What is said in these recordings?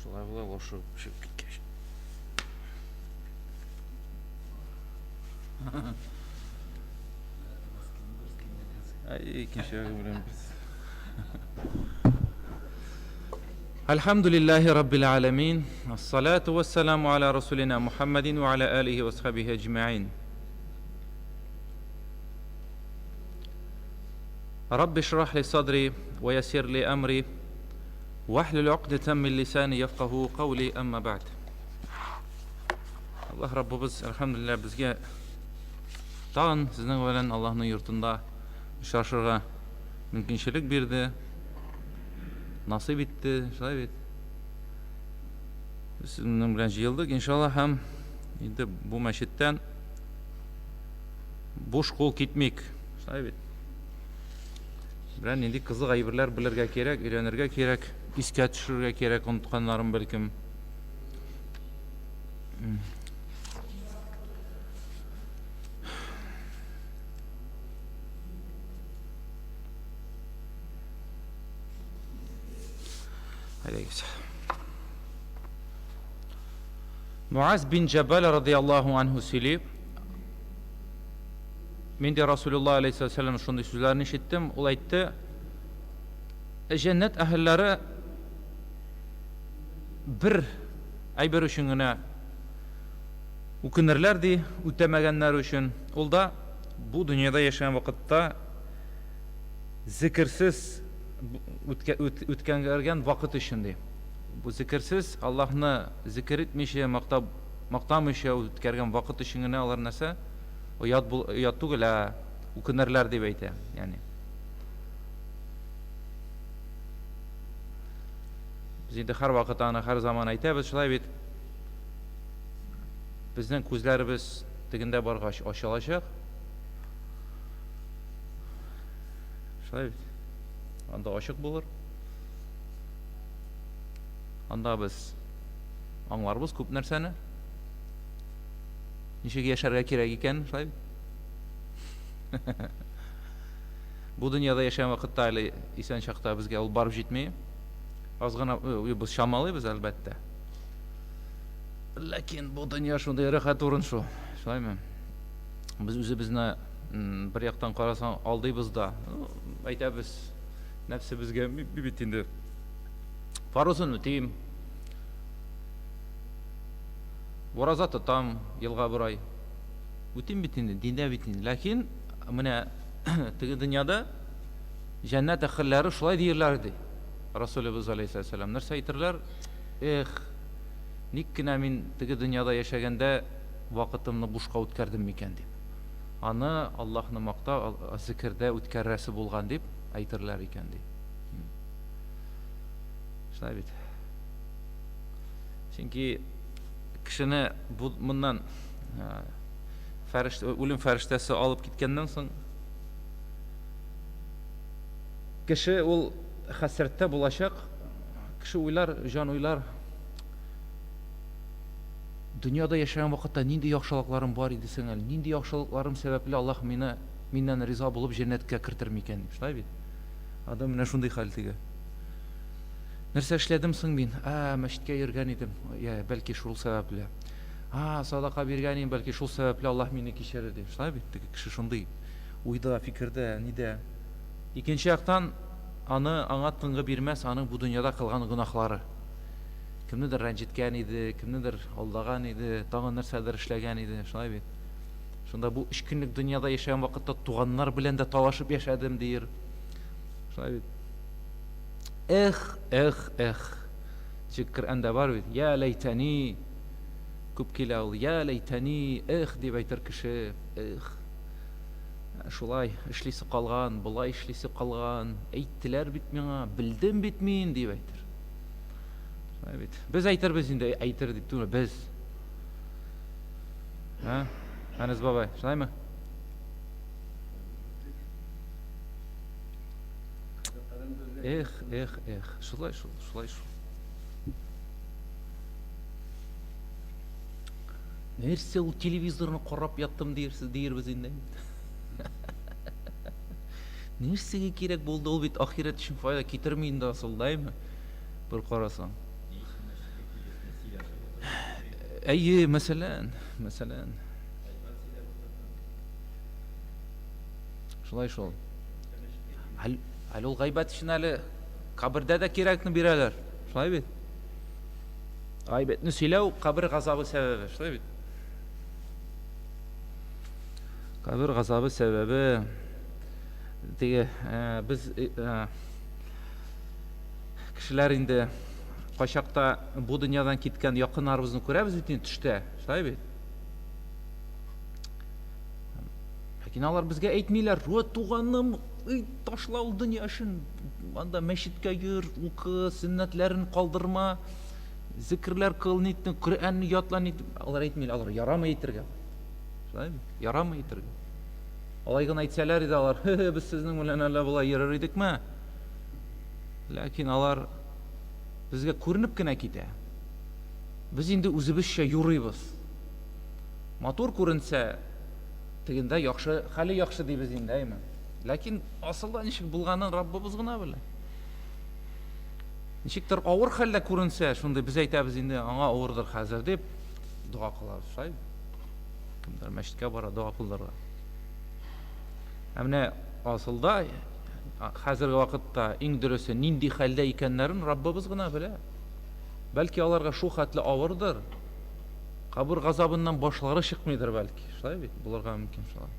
Шулай була ашыгып чыгып киткәч. Ай, икенче ягы белән без. Альхамдулиллахи раббил аламин. Ассалату вассаламу аля расулина Мухаммадин ва аля алихи ва асхабихи аджмаин. Рабби шрах ли садри ва яссир ли амри. Вахлюл укдатан мин лисани яфкаху каули амма бa'д. Аллаһ Раббыбыз, әлхәмдүлилләһ, безгә тагын сезнең белән Аллаһның йортында очрашырга мөмкинчелек бирде. Насыйп итте, шулай бит. Без сезнең белән җыелдык, иншаллаһ, һәм инде бу мәчеттән буш кул китмик. Шулай бит. Белән нинди кызык әйберләр белергә кирәк, өйрәнергә кирәк, искә төшерергә кирәк, онытканнарын бәлкем. Әйдәгез. Муаз бин Җәбәл радияллаһу анһу сөйли, Мин дә Расулуллаһ алейһиссәлам шундый сүзләрне ишеттем. Ул әйтте, Җәннәт әһелләре бер әйбер өчен генә үкенерләр ди, үтәмәгәннәр өчен. Ул да бу дөньяда яшәгән вакытта зикерсез үткәргән вакыт өчен ди. Бу зикерсез, Аллаһны зикер итмичә, мактап, мактамыйча үткәргән вакыт өчен генә алар нәрсә? Оят бул, оят түгел, ә үкенерләр дип әйтә, ягъни. Без инде һәрвакыт аны һәр заман әйтәбез, шулай бит. Безнең күзләребез тегендә баргач ачылачак. Шулай бит. Анда ачык булыр. Анда без аңларбыз күп нәрсәне. Ничек яшәргә кирәк икән, шулай бит? Бу дөньяда яшәгән вакытта әле исән чакта безгә ул барып җитми. Аз гына без чамалыйбыз, әлбәттә. Ләкин бу дөнья шундый рәхәт урын шул. Шулаймы? Без үзебезне бер яктан карасаң алдыйбыз да. Әйтәбез, нәфсебезгә бит инде фарызын үтим. Ураза тотам елга бер ай. Үтим бит инде, диндә бит инде. Ләкин менә теге дөньяда җәннәт әһелләре шулай диерләр ди. Расулыбыз алейһиссәлам нәрсә әйтерләр? Эх, ник кенә мин теге дөньяда яшәгәндә вакытымны бушка үткәрдем микән дип. Аны Аллаһны мактау, зикердә үткәрәсе булган дип әйтерләр икән ди. Шулай бит. Чөнки кешене бу моннан фәрештә, үлем фәрештәсе алып киткәннән соң кеше ул хәсрәттә булачак. Кеше уйлар, җан уйлар. Дөньяда яшәгән вакытта нинди яхшылыкларым бар иде соң әле? Нинди яхшылыкларым сәбәпле Аллаһ мине миннән риза булып җәннәткә кертер микән? Шулай бит? Адам менә шундый хәл теге. Нәрсә эшләдем соң мин? Ә, мәчеткә йөргән идем. Я, бәлки шул сәбәпле. А, садака биргән идем, бәлки шул сәбәпле Аллаһ мине кичерер дип. Шулай бит, теге кеше шундый уйда, фикердә, нидә. Икенче яктан, аны аңа тынгы бирмәс аның бу дөньяда кылган гөнаһлары. Кемнедер рәнҗеткән иде, кемнедер алдаган иде, тагын нәрсәдер эшләгән иде, шулай бит. Шунда бу өч көнлек дөньяда яшәгән вакытта туганнар белән дә талашып яшәдем диер. Шулай бит. Эх, эх, эх. Чик Коръәндә бар бит. Я ләйтәни. Күп килә ул. Я ләйтәни, эх дип әйтер кеше. Эх. Шулай эшлисе калган, болай эшлисе калган. Әйттеләр бит миңа, белдем бит мин дип әйтер. Шулай бит. Без әйтербез инде, әйтер дип түгел, без. Ә? Әнәс бабай, шулаймы? Эх, эх, эх. Шулай шул, шулай шул. Нәрсә ул телевизорны карап яттым диерсез, диербез инде. Нәрсәгә кирәк булды ул бит ахирәт өчен файда китерми инде асылда, әйме? Бер карасаң. Әйе, мәсәлән, мәсәлән. Шулай шул. Әле ул гайбәт өчен әле кабердә дә кирәкне бирәләр. Шулай бит? Гайбәтне сөйләү кабер газабы сәбәбе, шулай бит? Кабер газабы сәбәбе теге э, без э, э, кешеләр инде кайчакта бу дөньядан киткән якыннарыбызны күрәбез бит инде төштә, шулай бит? Ләкин алар безгә әйтмиләр, "Ва туганым, ый, ташла ул дөнья эшен, анда мәчеткә йөр, укы, сөннәтләрен калдырма, зикерләр кыл, нитне, Коръәнне ятла, нит." Алар әйтмиләр, алар ярамый әйтергә. Шулай бит? Ярамый әйтергә. Алай гына әйтсәләр иде алар, "Хе-хе, без сезнең белән әллә болай йөрер идекме?" Ләкин алар безгә күренеп кенә китә. Без инде үзебезчә юрыйбыз. Матур күренсә, тегендә яхшы, хәле яхшы дибез инде, әйме? Ләкин асылда ничек булганын Раббыбыз гына белә. Ничектер авыр хәлдә күренсә, шундый без әйтәбез инде, аңа авырдыр хәзер дип дога кылабыз, шулай? Кемдер мәчеткә бара дога кылырга. Ә менә асылда хәзерге вакытта иң дөресе нинди хәлдә икәннәрен Раббыбыз гына белә. Бәлки аларга шул хәтле авырдыр. Кабер газабыннан башлары чыкмыйдыр бәлки. Шулай бит? Булырга мөмкин шулай.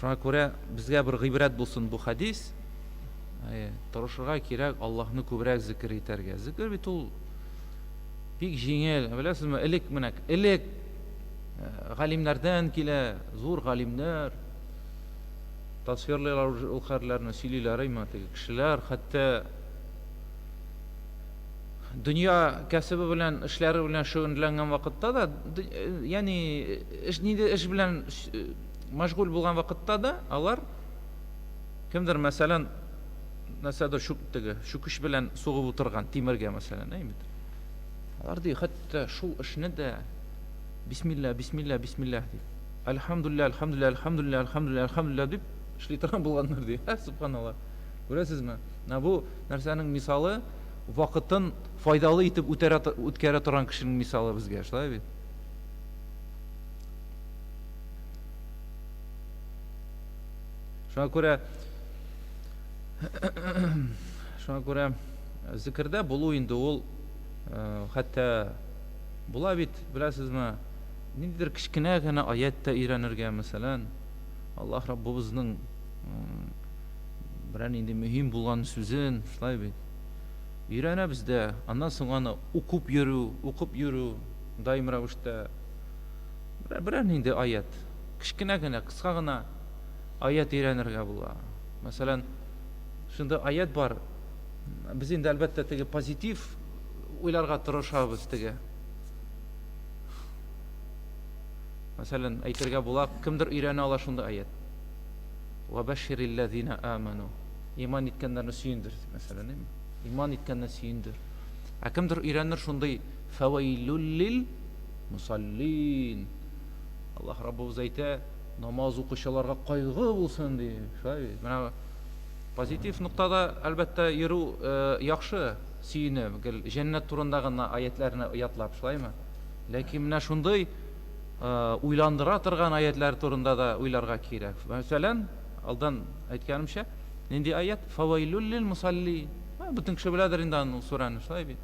Шуңа күрә безгә бер гыйбрәт булсын бу хәдис. Тырышырга кирәк Аллаһны күбрәк зикер итәргә. Зикер бит ул бик җиңел. Беләсезме, элек менә элек э, галимнәрдән килә, зур галимнәр тасвирлыйлар ул хәлләрне, сөйлиләр, әйме, теге кешеләр хәтта дөнья кәсебе белән, эшләре белән шөгыльләнгән вакытта да, ягъни эш нинди эш белән мәшгуль булган вакытта да алар кемдер, мәсәлән, нәрсәдер чүк теге чүкеч белән сугып утырган тимергә, мәсәлән, әйме? Алар ди, хәтта шул эшне дә бисмилла, бисмилла, бисмилла дип, әлхәмдүлилләһ, әлхәмдүлилләһ, әлхәмдүлилләһ, әлхәмдүлилләһ, әлхәмдүлилләһ дип эшли торган булганнар ди. Ә, субханаллаһ. Күрәсезме? Менә бу нәрсәнең мисалы вакытын файдалы итеп үтәрә, үткәрә торган кешенең мисалы безгә, шулай бит? Шуңа күрә шуңа күрә зикердә булу инде ул э, хәтта була бит, беләсезме, ниндидер кечкенә генә аят та өйрәнергә, мәсәлән, Аллаһ Раббыбызның берәр нинди мөһим булган сүзен, шулай бит. Өйрәнәбез дә, аннан соң аны укып йөрү, укып йөрү даим рәвештә. Берәр нинди аят, кечкенә генә, кыска гына аят өйрәнергә була. Мәсәлән, шундый аят бар. Без инде әлбәттә теге позитив уйларга тырышабыз теге. Мәсәлән, әйтергә була, кемдер өйрәнә ала шундый аят. Ва бәшширилләзина аману. Иман иткәннәрне сөендер, мәсәлән, әйме? Иман иткәнне сөендер. Ә кемдер өйрәнер шундый фәвәйлүллил мусаллин. Аллаһ Раббыбыз әйтә, намаз укучыларга кайгы булсын ди. Шулай бит. Менә позитив ноктада әлбәттә йөрү э, яхшы, сөенеп, гел җәннәт турында гына аятларны ятлап, шулаймы? Ләкин менә шундый уйландыра торган аятлар турында да уйларга кирәк. Мәсәлән, алдан әйткәнемчә, нинди аят? Фавайлул лил мусалли. Бөтен кеше беләдер инде аны сүрәне, шулай бит.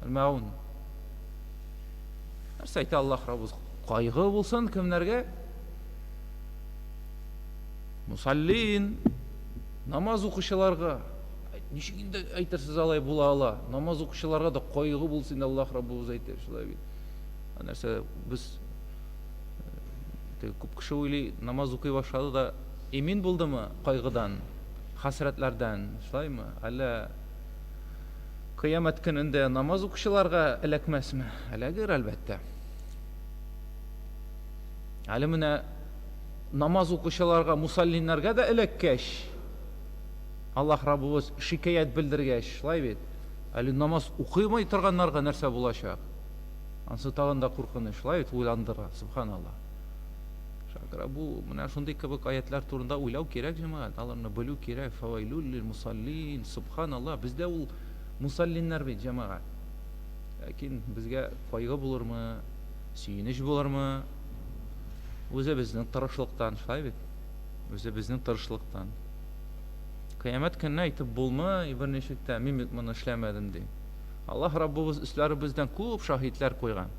Әл-Маун. Нәрсә әйтә Аллаһ Раббыбыз? Кайгы булсын кемнәргә? Мусаллин, намаз укучыларга. Ничек инде әйтерсез алай була ала? Намаз укучыларга да кайгы булсын Аллаһ Раббыбыз әйтә, шулай бит. Нәрсә без теге күп кеше уйлый, намаз укый башлады да имин булдымы кайгыдан, хәсрәтләрдән, шулаймы? Әллә кыямәт көнендә намаз укучыларга эләкмәсме? Эләгер, әлбәттә. Әле менә намаз укучыларга, мусаллиннарга да эләккәч, Аллаһ Раббыбыз шикаять белдергәч, шулай бит? Әле намаз укымый торганнарга нәрсә булачак? Ансы тагын да куркыныч, шулай бит уйландыра, субханалла. Шакра бу менә шундый кебек аятлар турында уйлау кирәк, җәмәгать, аларны белү кирәк. Фавайлул лил мусаллин, субханалла. Бездә ул мусаллиннар бит, җәмәгать. Ләкин безгә кайгы булырмы, сөенеч булырмы? Үзебезнең тырышлыктан, шулай бит? Үзебезнең тырышлыктан. Кыямәт көнне әйтеп булмый, берничек тә, мин бит моны эшләмәдем ди. Аллаһ Раббыбыз өсләребездән күп шаһитләр куйган.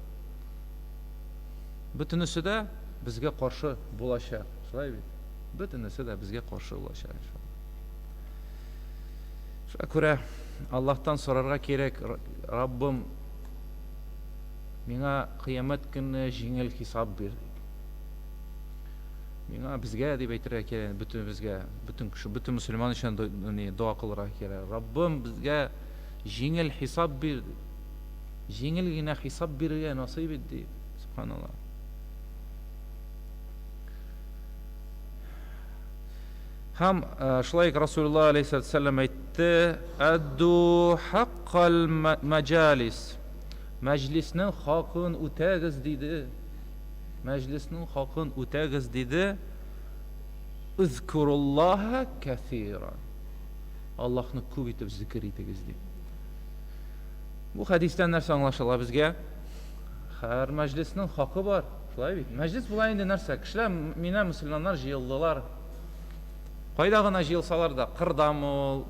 Бөтенесе дә безгә каршы булачак. Шулай бит? Бөтенесе дә безгә каршы булачак, иншалла. Шуңа күрә Аллаһтан сорарга кирәк, Раббым, миңа кыямәт көнне җиңел хисап бир. Миңа, безгә дип әйтергә кирәк, бөтенебезгә, бөтен кеше, бөтен мөселман өчен дога кылырга кирәк. Раббым, безгә җиңел хисап бир. Җиңел генә хисап бирергә насыйп ит, ди. Субханалла. Һәм шулай ук Расулуллаһ алейһиссалам әйтте: "Адду хаккал маҗалис." Мәҗлиснең хакын үтәгез, диде. Мәҗлиснең хакын үтәгез, диде. Үзкуруллаһа кәсира. Аллаһны күп итеп зикер итегез, ди. Бу хәдистән нәрсә аңлашыла безгә? Һәр мәҗлиснең хакы бар. Шулай бит? Мәҗлис була инде нәрсә? Кешеләр, менә мөселманнар җыелдылар. Кайда гына җыелсалар да, кырдамы ул,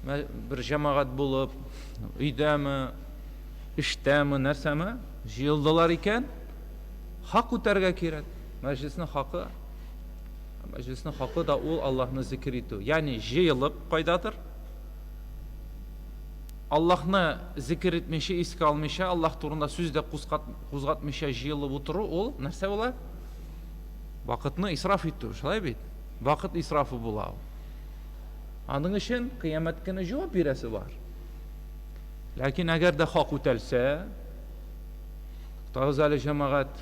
бер җәмәгать булып, өйдәме, эштәме, нәрсәме, җыелдылар икән, хак үтәргә кирәк. Мәҗлиснең хакы, мәҗлиснең хакы да ул Аллаһны зикер итү. Ягъни җыелып кайдадыр, Аллаһны зикер итмичә, искә алмыйча, Аллаһ турында сүз дә кузгатмыйча җыелып утыру ул нәрсә була? Вакытны исраф итү, шулай бит? Вакыт исрафы була ул. Аның өчен кыямәт көне җавап бирәсе бар. Ләкин әгәр дә хак үтәлсә, туктагыз әле, җәмәгать,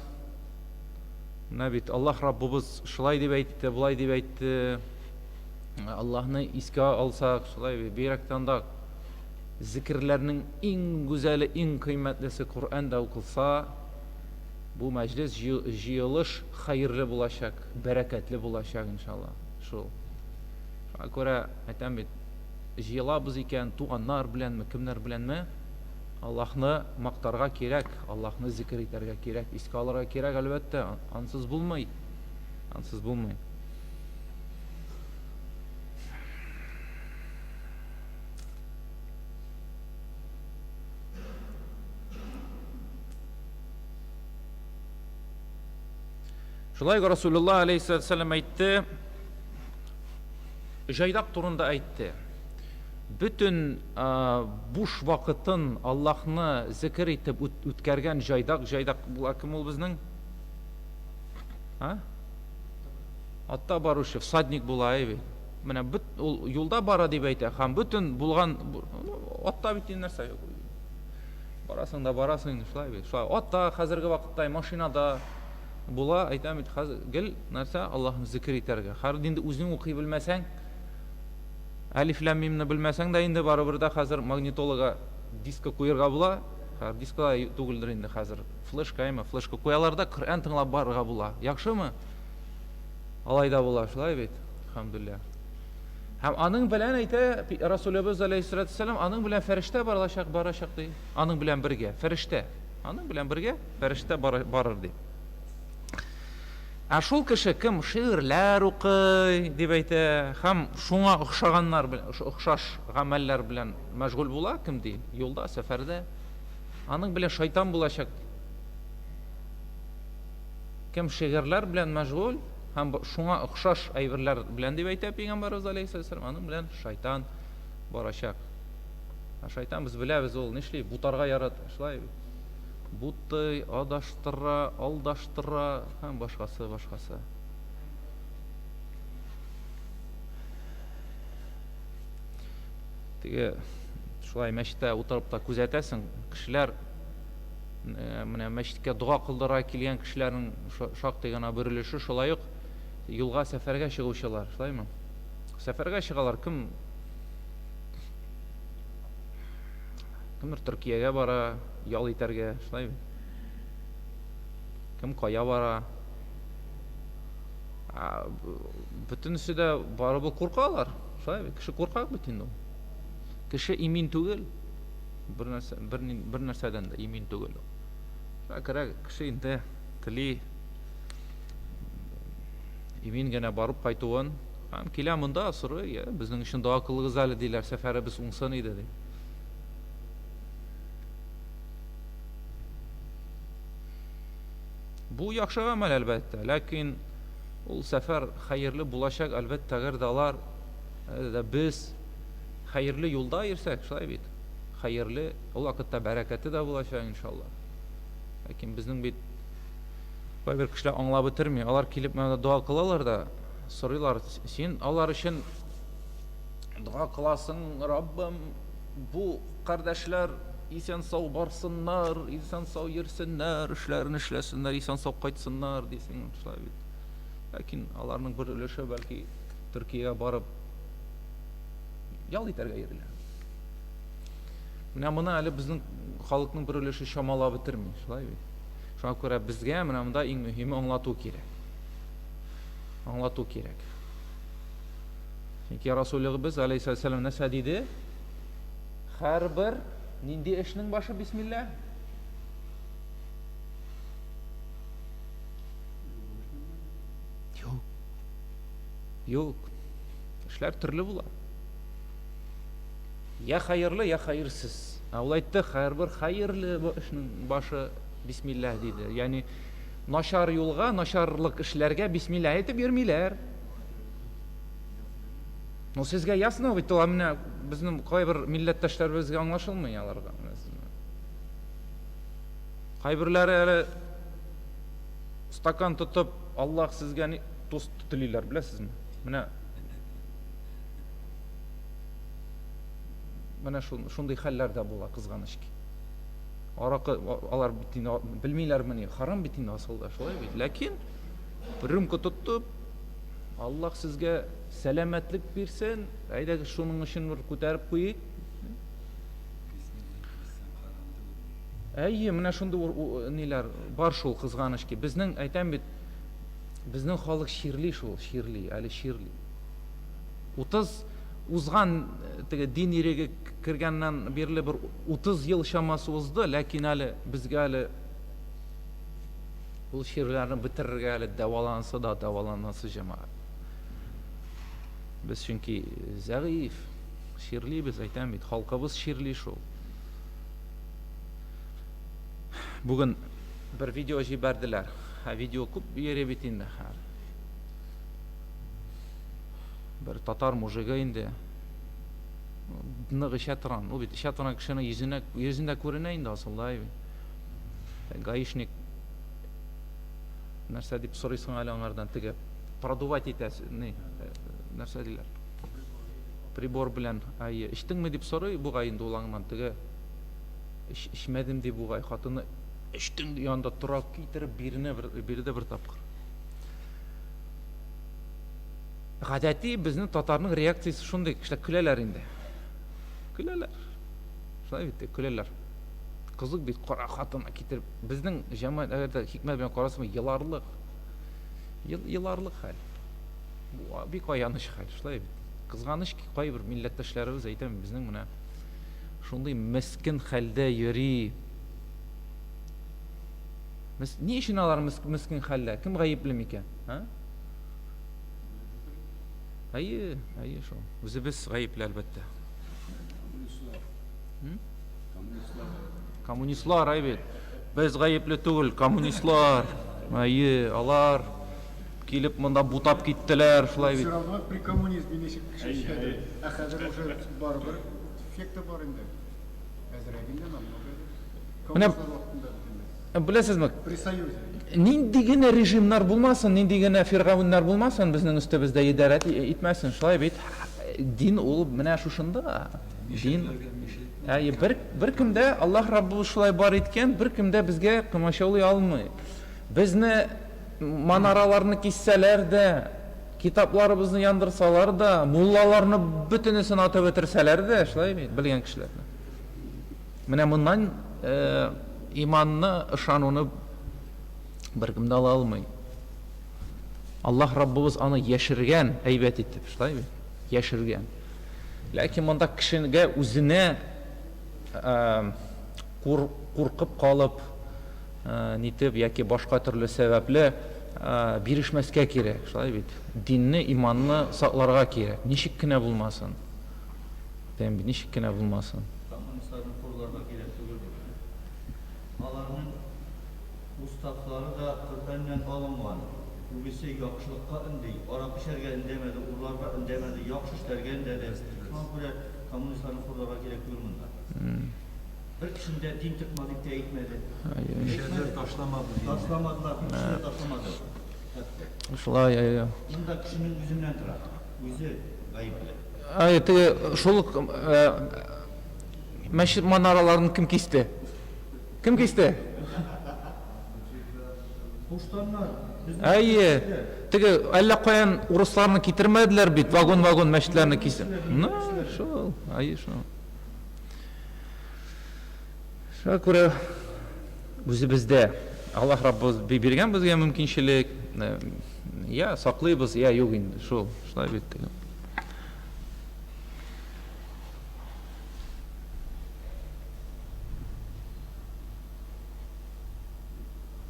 менә бит Аллаһ Раббыбыз шулай дип әйтте, болай дип әйтте. Аллаһны искә алсак, шулай бит, бигрәк тә анда зикерләрнең иң гүзәле, иң кыйммәтлесе Коръән дә укылса, бу мәҗлес, җыелыш хәерле булачак, бәрәкәтле булачак, иншалла. Шул. Шуңа күрә әйтәм бит, җыелабыз икән, туганнар беләнме, кемнәр беләнме, Аллаһны мактарга кирәк, Аллаһны зикер итәргә кирәк, искә алырга кирәк, әлбәттә, ансыз булмый. Ансыз булмый. Шулай ук Расулуллаһ алейһиссалам әйтте, җайдак турында әйтте. Бөтен буш вакытын Аллаһны зикер итеп үткәргән җайдак, җайдак була кем ул безнең? А? Атта баручы всадник була, әй бит. Менә бөт ул юлда бара дип әйтә һәм бөтен булган атта бит инде нәрсә юк. Барасың да барасың инде шулай бит. Шулай атта хәзерге вакытта машинада була, әйтәм бит, хәзер гел нәрсә Аллаһны зикер итәргә. Хәзер инде үзең укый белмәсәң, әлиф ләм мимне белмәсәң дә инде барыбер дә хәзер магнитолага диска куерга була. Хәзер диска түгелдер инде хәзер. Флешка әйме, флешка куялар да Коръән тыңлап барырга була. Яхшымы? Алай да була, шулай бит? Әлхәмдүлилләһ. Һәм аның белән әйтә Расулебез алейһиссалату вассалам, аның белән фәрештә барачак, барачак ди. Аның белән бергә фәрештә. Аның белән бергә фәрештә барыр ди. Ә шул кеше кем шигырьләр укый дип әйтә һәм шуңа охшаганнар белән, охшаш гамәлләр белән мәшгуль була, кем ди? Юлда, сәфәрдә. Аның белән шайтан булачак. Кем шигырьләр белән мәшгуль һәм шуңа охшаш әйберләр белән дип әйтә пәйгамбәребез алейһиссалам, аның белән шайтан барачак. Ә шайтан без беләбез ул нишли? Бутарга ярата, шулай бит. Бутый, адаштыра, алдаштыра һәм башкасы, башкасы. Теге шулай мәчеттә утырып та күзәтәсең, кешеләр менә мәчеткә дога кылдырырга килгән кешеләрнең шактый гына бер өлеше шулай ук юлга сәфәргә чыгучылар, шулаймы? Сәфәргә чыгалар, кем кемдер Төркиягә бара, ял итәргә, шулай бит? Кем кая бара. Бөтенесе дә барыбер куркалар. Шулай бит, кеше куркак бит инде ул. Кеше имин түгел. Бер нәрсә, бер, бер нәрсәдән дә имин түгел ул. Шуңа күрә кеше инде тели имин генә барып кайтуын. Һәм килә монда, сорый, безнең өчен дога кылыгыз әле, диләр, сәфәребез уңсын иде, ди. Бу яхшы гамәл, әлбәттә, ләкин ул сәфәр хәерле булачак, әлбәттә, әгәр дә алар, әгәр дә без хәерле юлда йөрсәк, шулай бит, хәерле, ул вакытта бәрәкәте дә булачак, иншалла. Ләкин безнең бит кайбер кешеләр аңлап бетерми, алар килеп менә дога кылалар да, сорыйлар, син алар өчен дога кыласың, Раббым, бу кардәшләр исән-сау барсыннар, исән-сау йөрсеннәр, эшләрен эшләсеннәр, исән-сау кайтсыннар, дисең, шулай бит. Ләкин аларның бер өлеше бәлки Төркиягә барып ял итәргә йөриләр. Менә моны әле безнең халыкның бер өлеше чамалап бетерми, шулай бит. Шуңа күрә безгә менә монда иң мөһиме аңлату кирәк. Аңлату кирәк. Чөнки Расулыбыз алейһиссалам нәрсә диде? Һәрбер нинди эшнең башы бисмилла? Юк. Юк. Эшләр төрле була. Я хәерле, я хәерсез. Ә ул әйтте, һәрбер хәерле бу эшнең башы бисмилла диде. Ягъни начар юлга, начарлык эшләргә бисмилла әйтеп йөрмиләр. Ну, сезгә ясно бит, ул менә безнең кайбер милләттәшләребезгә аңлашылмый аларга. Кайберләре әле стакан тотып, Аллаһ сезгә ни тост телиләр, беләсезме? Менә менә шундый хәлләр дә була, кызганыч ки. Аракы алар бит инде белмиләрмени, харам бит инде асылда, шулай бит. Ләкин рюмка тотып, Аллаһ сезгә сәламәтлек бирсен, әйдәгез шуның өчен бер күтәреп куйыйк. Әйе, менә шундый ниләр бар шул, кызганыч ки. Безнең, әйтәм бит, безнең халык чирли шул, чирли, әле чирли. 30 узган теге дин иреге кергәннән бирле бер 30 ел чамасы узды, ләкин әле безгә әле ул чирләрне бетерергә әле дәваланасы да дәваланасы җәмәгать. Без чөнки зәгыйф, чирлибез, әйтәм бит, халкыбыз чирли шул. Бүген бер видео җибәрделәр. Ә видео күп йөри бит инде. Бер татар мужигы инде нык эчә торган. Ул бит эчә торган кешенең йөзенә йөзендә күренә инде асылда. Гаишник нәрсә дип сорыйсың әле аңардан теге продувать итә ни нәрсә диләр прибор белән әйе эчтеңме дип сорый бугай инде ул аңнан теге эчмәдем ди бугай хатыны эчтең янында тора китереп бирне бирде бер тапкыр Гадәти безнең татарның реакциясе шундый, кешеләр көләләр инде. Көләләр. Шулай бит, көләләр. Кызык бит, кара хатынны китереп. Безнең җәмәгать, әгәр дә хикмәт белән карасаң, еларлык. Ел, еларлык хәл. Бу бик аяныч хәл, шулай бит. Кызганыч ки, кайбер милләттәшләребез, әйтәм, безнең менә шундый мескен хәлдә йөри. Ни өчен алар мескен хәлдә? Кем гаепле микән? А? Әйе, әйе шул. Үзебез гаепле, әлбәттә. Коммунистлар. Коммунистлар. Коммунистлар, әй бит. Без гаепле түгел, коммунистлар. Әйе, алар килеп монда бутап киттеләр, шулай бит. Все равно при коммунизме ничек кеше эшләде. Ә хәзер уже барыбер эффекты бар инде. Әзрәк инде, намного. Менә Коммунистлар вакытында бит инде. Беләсезме, При Союзе. нинди генә режимнар булмасын, нинди генә фиргавеннәр булмасын, безнең өстебездә идарә итмәсен, шулай бит, дин ул менә шушында. Дин. Әйе, бер беркем дә Аллаһ Раббыбыз шулай бар иткән, беркем дә безгә комачаулый алмый. Безне манараларны киссәләр дә, китапларыбызны яндырсалар да, муллаларны бөтенесен атып бетерсәләр дә, шулай бит, белгән кешеләрне. Менә моннан иманны, ышануны Беркем дә ала алмый. Аллаһ Раббыбыз аны яшергән, әйбәт итеп, шулай бит? Яшергән. Ләкин монда кешегә үзенә куркып калып, нитеп яки башка төрле сәбәпле бирешмәскә кирәк, шулай бит? Динне, иманны сакларга кирәк, ничек кенә булмасын. Дим бит, ничек кенә булмасын. Коммунистларны хурларга кирәк түгел бит. Аларның уставлары да Коръәннән алынган. Күбесе яхшылыкка өнди, аракы эчәргә өндәмәде, урларга өндәмәде, яхшы эшләргә өндәде. Шуңа күрә коммунистларны хурларга кирәк түгел монда. Бер кешене дә дин тотма дип тә әйтмәде. Мишәрләр ташламады динне. Ташламадылар, бер кеше дә ташламады. Хәтта. Шулай, әйе. Монда кешенең үзеннән тора. Үзе гаепле. Әйе, теге шул ук мәчет манараларын кем кисте? Кем кисте? Куштаннар. Әйе. Теге әллә каян урысларны китермәделәр бит, вагон-вагон мәчетләрне кисеп. Ну, шул, әйе шул. Шуңа күрә үзебездә Аллаһ Раббыбыз биргән безгә мөмкинчелек, я саклыйбыз, я юк инде, шул, шулай бит.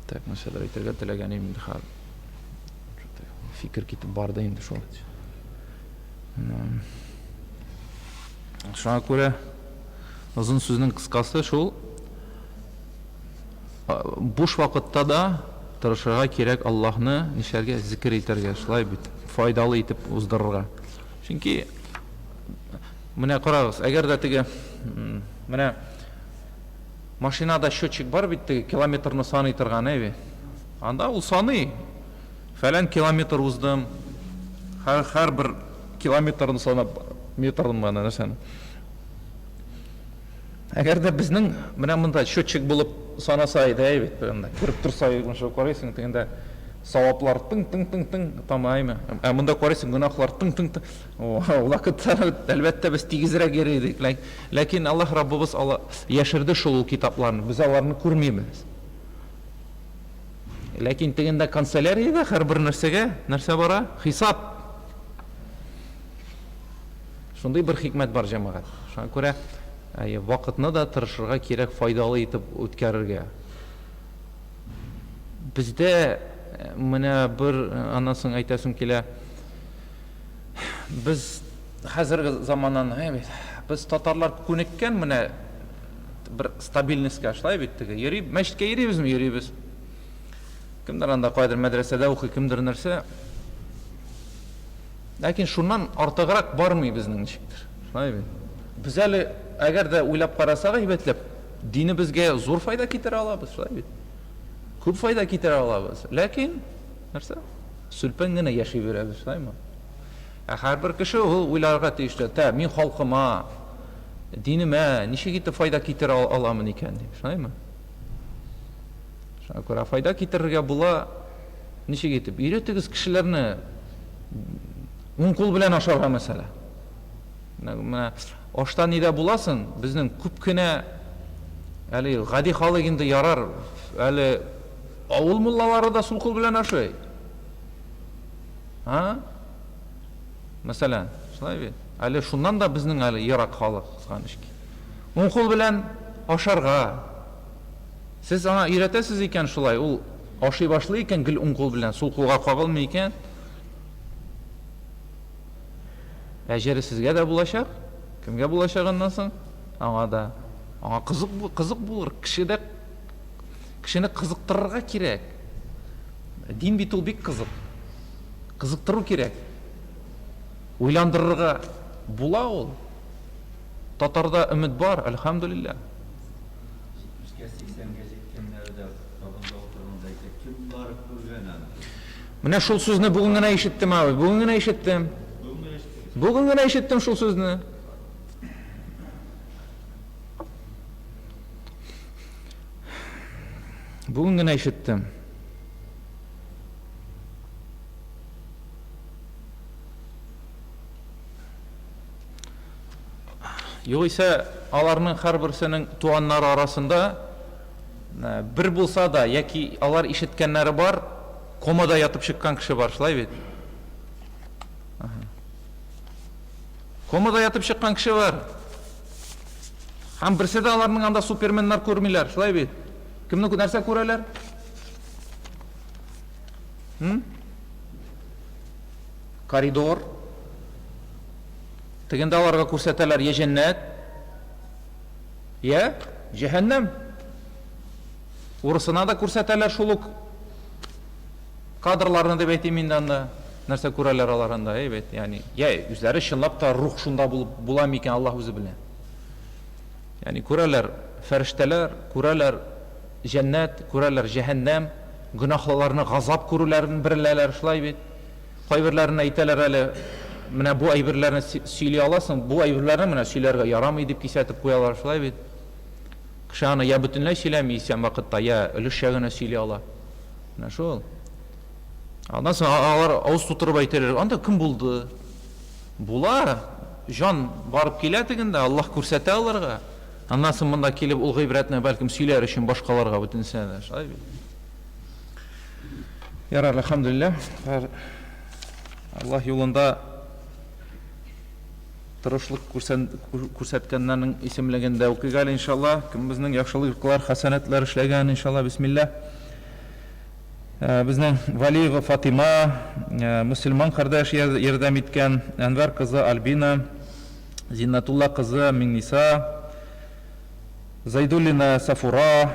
Так, нәрсәдер әйтергә теләгән идем инде хәзер. Фикер китеп барды инде шул. Шуңа күрә озын сүзнең кыскасы шул, буш вакытта да тырышырга кирәк Аллаһны нишләргә? Зикер итәргә, шулай бит, файдалы итеп уздырырга. Чөнки менә карагыз, әгәр дә теге менә машинада счетчик бар бит теге километрны саный торган, әйе. Анда ул саный. Фәлән километр уздым. Һәр һәрбер километрны санап, метрын менә нәрсәне. Әгәр дә безнең менә монда счетчик булып санаса иде, әйе бит, монда кереп торса, шул карыйсың, тегендә саваплар тың-тың-тың-тың тама, әйме. Ә монда карыйсың, гөнаһлар тың-тың-тың. Ул вакытта, әлбәттә, без тигезрәк йөри идек. Ләкин Аллаһ Раббыбыз ала яшерде шул ул китапларны. Без аларны күрмибез. Ләкин тегендә канцеляриядә һәрбер нәрсәгә нәрсә бара? Хисап. Шундый бер хикмәт бар, җәмәгать. Шуңа күрә вакытны да тырышырга кирәк файдалы итеп үткәрергә. Бездә менә бер аннан соң әйтәсем килә. Без хәзерге заманнан, бит, без татарлар күнеккән менә бер стабильностька, шулай бит теге. Йөри, мәчеткә йөрибезме? Йөрибез. Кемдер анда кайдыр мәдрәсәдә укый, кемдер нәрсә. Ләкин шуннан артыграк бармый безнең ничектер. Шулай бит. Без әле, әгәр дә уйлап карасак әйбәтләп, динебезгә зур файда китерә алабыз, шулай бит. Күп файда китерә алабыз. Ләкин нәрсә? Сүлпән генә яши бирәбез, шулаймы? Ә һәрбер кеше ул уйларга тиеш, тә, мин халкыма, динемә ничек итеп файда китерә аламын икән дип, шулаймы? Шуңа күрә файда китерергә була. Ничек итеп? Өйрәтегез кешеләрне уң кул белән ашарга мәсәлән. Менә ашта нидә буласың, безнең күп кенә әле гади халык инде ярар, әле авыл муллалары да сул кул белән ашый. А? Мәсәлән, шулай бит. Әле шуннан да безнең әле ерак халык, кызганыч ки. Уң кул белән ашарга. Сез аңа өйрәтәсез икән шулай, ул ашый башлый икән гел уң кул белән, сул кулга кагылмый икән, әҗере сезгә дә булачак, кемгә булачак аннан соң? Аңа да. Аңа кызык, кызык булыр, кешедә кешене кызыктырырга кирәк. Дин бит ул бик кызык. Кызыктыру кирәк. Уйландырырга була ул. Татарда өмет бар, әлхәмдүлилләһ. Җитмешкә, сиксәнгә җиткәннәре дә табында утырганда әйтә, кем барып күргән аны? Менә шул сүзне бүген генә ишеттем, абый, бүген генә ишеттем. Бүген генә ишеттегез? Бүген генә ишеттем шул сүзне. Бүген генә ишеттем. Югыйсә, аларның һәрберсенең туганнары арасында Бер булса да, яки алар ишеткәннәре бар, комада ятып чыккан кеше бар, шулай бит? Комада ятып чыккан кеше бар. Һәм берсе дә аларның анда суперменнар күрмиләр, шулай бит? Кемне нәрсә күрәләр? Коридор. Тегендә аларга күрсәтәләр я җәннәт, я җәһәннәм. Урысына да күрсәтәләр шул ук кадрларны дип әйтим инде анда. Нәрсә күрәләр алар анда, әйбәт, ягъни, я үзләре чынлап та рух шунда булып була микән, Аллаһ үзе белә. Ягъни күрәләр фәрештәләр, күрәләр җәннәт, күрәләр җәһәннәм, гөнаһлыларны газап күрүләрен беләләр, шулай бит. Кайберләренә әйтәләр әле, менә бу әйберләрне сөйли аласың, бу әйберләрне менә сөйләргә ярамый дип кисәтеп куялар, шулай бит. Кеше аны я бөтенләй сөйләми исән вакытта, я өлешчә генә сөйли ала. Менә шул. Аннан соң алар авыз тутырып әйтәләр, анда кем булды? Була, җан барып килә тегендә, Аллаһ күрсәтә аларга. Аннан соң монда килеп ул гыйбрәтне бәлкем сөйләр өчен башкаларга бөтенесенә дә, шулай бит. Ярар, әлхәмдүлилләһ. Аллаһ юлында тырышлык күрсәткәннәрнең исемлегендә укыйк әле, иншалла. Кем безнең яхшылыклар, хәсәнәтләр эшләгән, иншалла, бисмилла. Безнең Валиева Фатима, мөселман кардәш ярдәм иткән, Әнвәр кызы Альбина, Зиннатулла кызы Миңниса, Зайдуллина Сафура,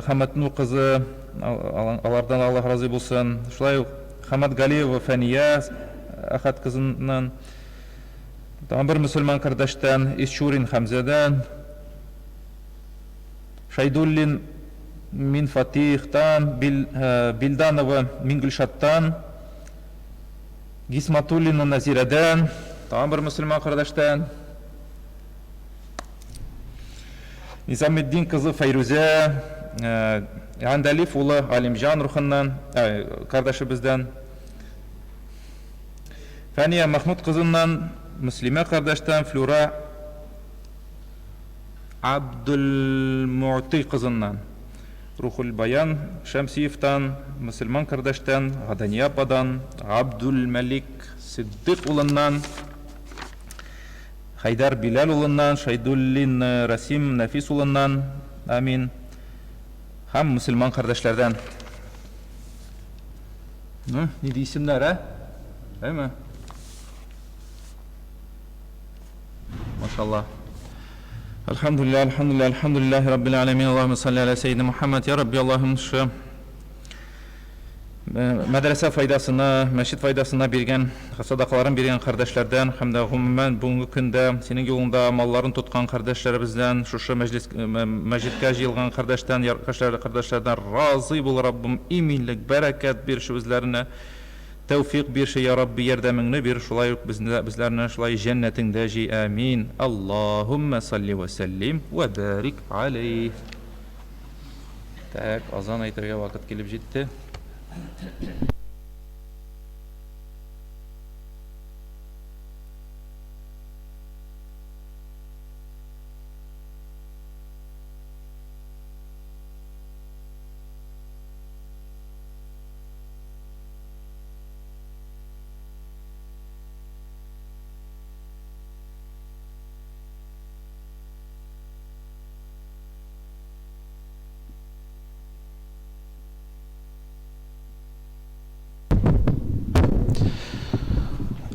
Хәмәтнур кызы, алардан Аллаһ разый булсын. Шулай ук Хәмәтгалиева Фәния Әхәт кызыннан, тагын бер мөселман кардәштән, Исчурин Хәмзәдән, Шәйдуллин Минфатихтан, Билданова Мингөлшаттан, Гисматуллина Назирәдән, тагын бер мөселман кардәштән, Низаметдин кызы Фәйрүзә, Гандәлиф улы Галимҗан рухыннан, кардәшебездән, Фәния Мәхмүт кызыннан, Мөслимә кардәштән, Флюра Абдулмуъти кызыннан, Рухул Баян Шәмсиевтан, мөселман кардәштән, Гадания ападан, Габдулмәлик Ситдыйк улыннан, Хәйдәр Биләл улыннан, Шәйдуллин Рәсим Нәфис улыннан, амин, һәм мөселман кардәшләрдән. Ну, нинди исемнәр, ә? Әйме? Машалла. Әлхәмдүлилләһ, әлхәмдүлилләһ, әлхәмдүлилләһи раббил аләмин. Аллаһуммә салли аля сәйидина Мухаммад. Я Рабби, Аллаһым, шы мәдрәсә файдасына, мәчет файдасына биргән, садакаларын биргән кардәшләрдән һәм дә гомумән бүгенге көндә синең юлыңда малларын тоткан кардәшләребездән, шушы мәҗлис мәчеткә җыелган кардәштән, кардәшләрдән разый бул, Раббым, иминлек, бәрәкәт бирше үзләренә, тәүфик бирше, я Рабби, ярдәмеңне бир, шулай ук безне безләрне шулай җәннәтеңдә җый, амин. Аллаһуммә салли вә сәллим вә бәрик алейһ. Так, азан әйтергә вакыт килеп җитте.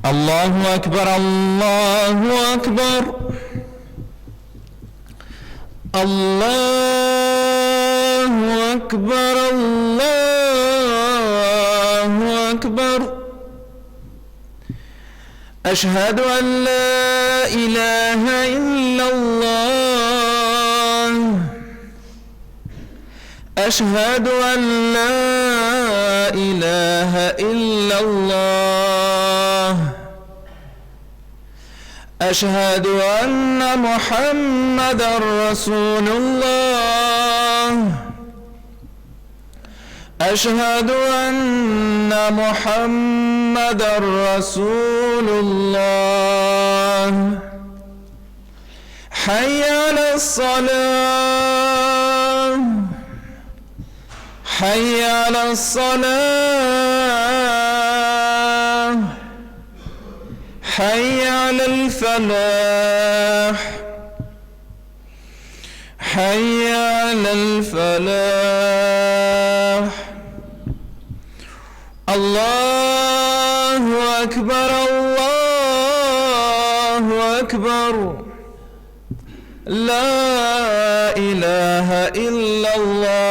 Аллаһу акбар, Аллаһу акбар. Аллаһу акбар, Аллаһу акбар. Әшһәду ән ла илаһа иллаллаһ. Әшһәду ән ла илаһа иллаллаһ. Әшһәду әннә Мухаммадан расулуллаһ. Әшһәду әннә Мухаммадан расулуллаһ. Хәйя аләс-салаһ. حي على الصلاة حي على الفلاح حي على الفلاح الله أكبر الله أكبر لا إله إلا الله.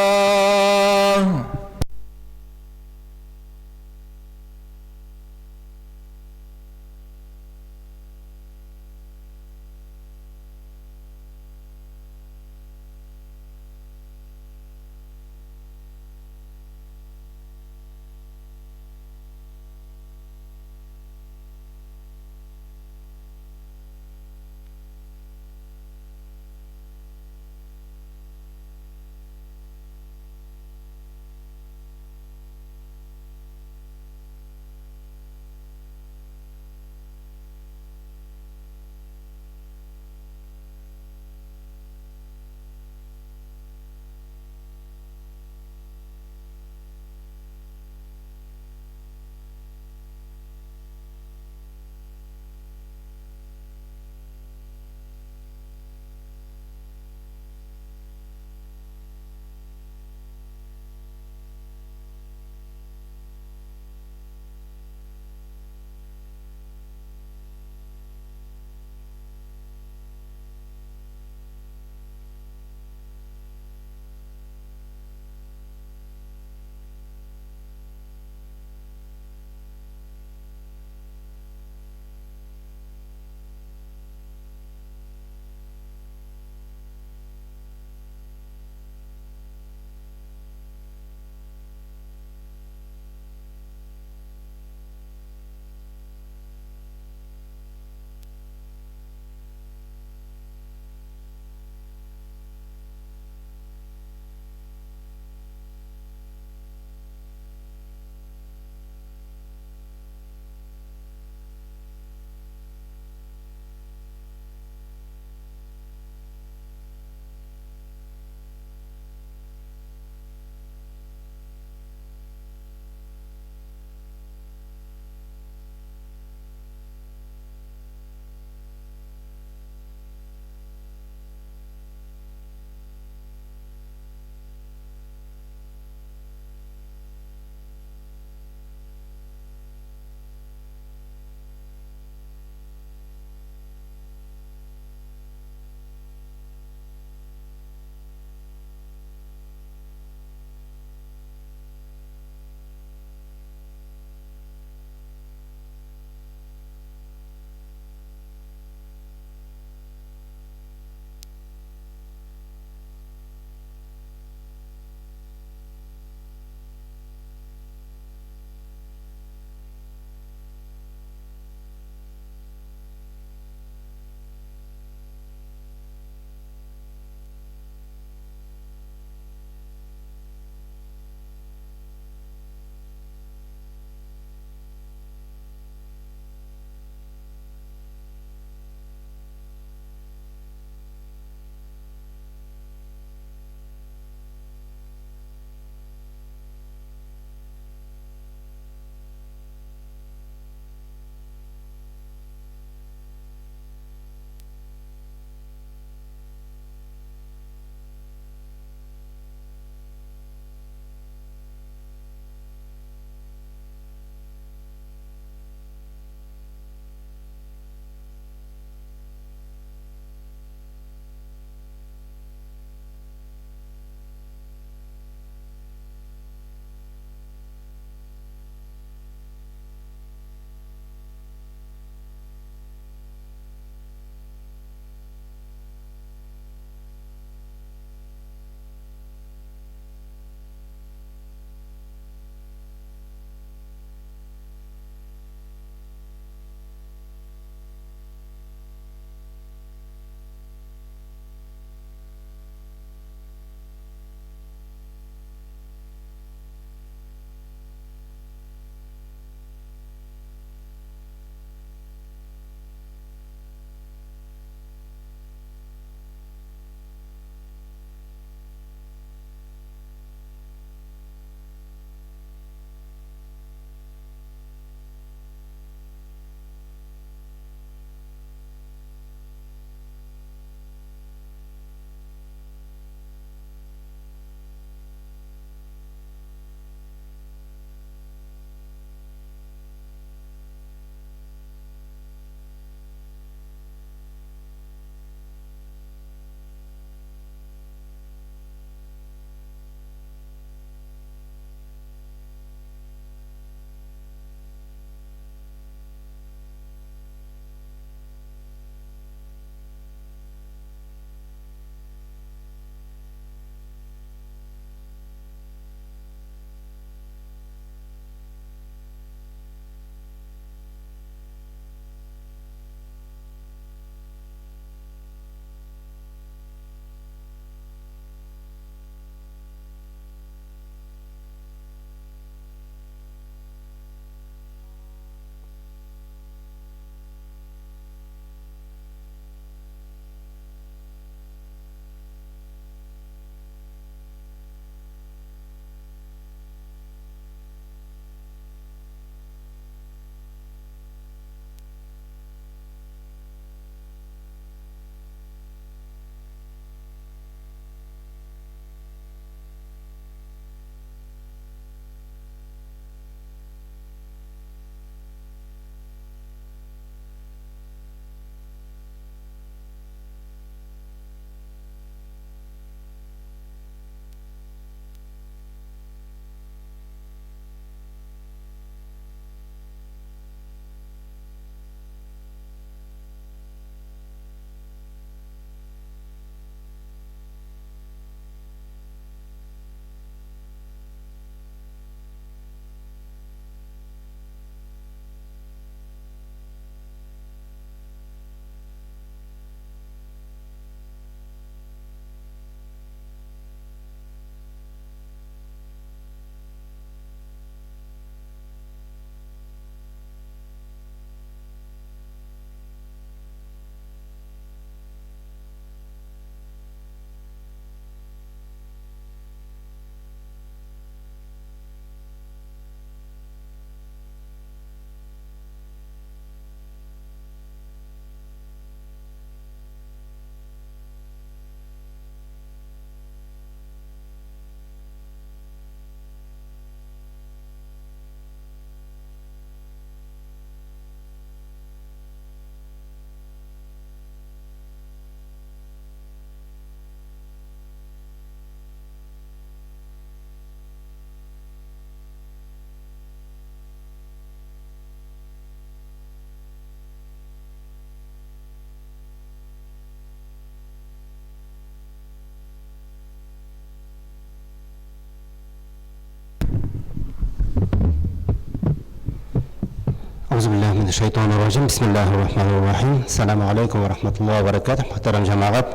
Әгъузу биллаһи минәш шайтанир раҗим. Бисмиллаһир рахманир рахим. Ассаламу алейкум ва рахматуллаһи ва баракатуһ. Мөхтәрәм җәмәгать,